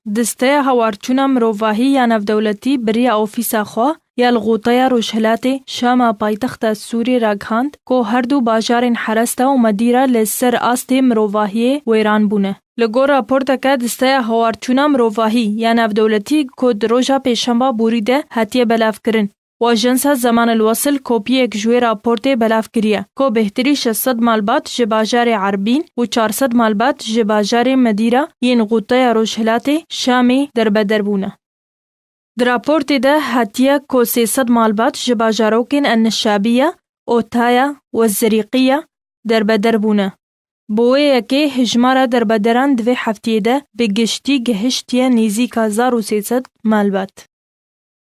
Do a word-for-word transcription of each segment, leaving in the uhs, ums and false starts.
Disteya Hawarçûna Mirovahî ya Navdewletî biriya ofîsa xwe ya li Xûteya Rojhilatê Şama paytexta Sûriyê ragihand ku her du bajarên Heresta û Medîra li ser astê mirovahiyê wêran bûne. Li gor raporteke Disteya Hawarçûna Mirovahî ya Navdewletî ku di roja pêşemba borî de hatiye belavkirin û Ajansa Zeman El Wesil kopiyek ji wê raportê belav kiriye ku bêhtirî şeş sed malbat ji bajarê Erbîn û çar sed malbat ji bajarê Medîra yên Xûteya Rojhilatê Şamê derbeder bûne. Di raportê de hatiye ku sê sed malbat ji bajarokên El Nişabiye, Otaya û Zirîqiye derbeder bûne. Bi wê yekê hijmara derbederan di vê heftiyê de bi giştî gihiştiye nêzîka hezar û sê sed malbat.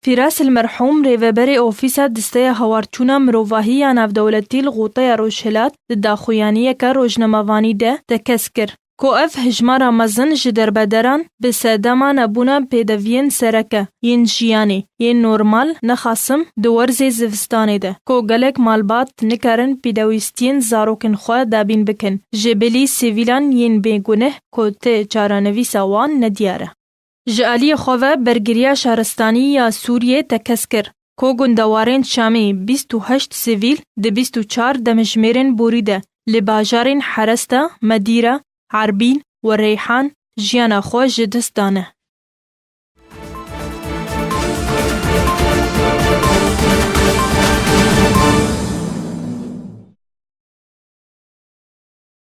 Fîras El Merhûm, rêveberê Ofîsa Disteya Hawarçûna Mirovahî ya Navdewletî li Xûteya Rojhilat, di daxuyaniyeke rojnamevanî de tekez kir ku ev hijmara mezin ji derbederan bi sedema nebûna pêdeviyên sereke yên jiyanê yên normal nexasim di werzê zivistanê de ku gelek malbat nikarin pêdewîstiyên zarokên xwe dabîn bikin, ji bilî sivîlan yên bêguneh ku ti çarenivîsa wan nediyar e. Ji aliyê xwe ve Bergiriya Şaristanî ya Sûriyê tekez kir ku gundewarên Şamê bîst û heşt sivîl di bîst û çar demjimêrên borî de li bajarên Heresta, Medîra, Erbîn û Reyhan jiyana xwe ji dest dane.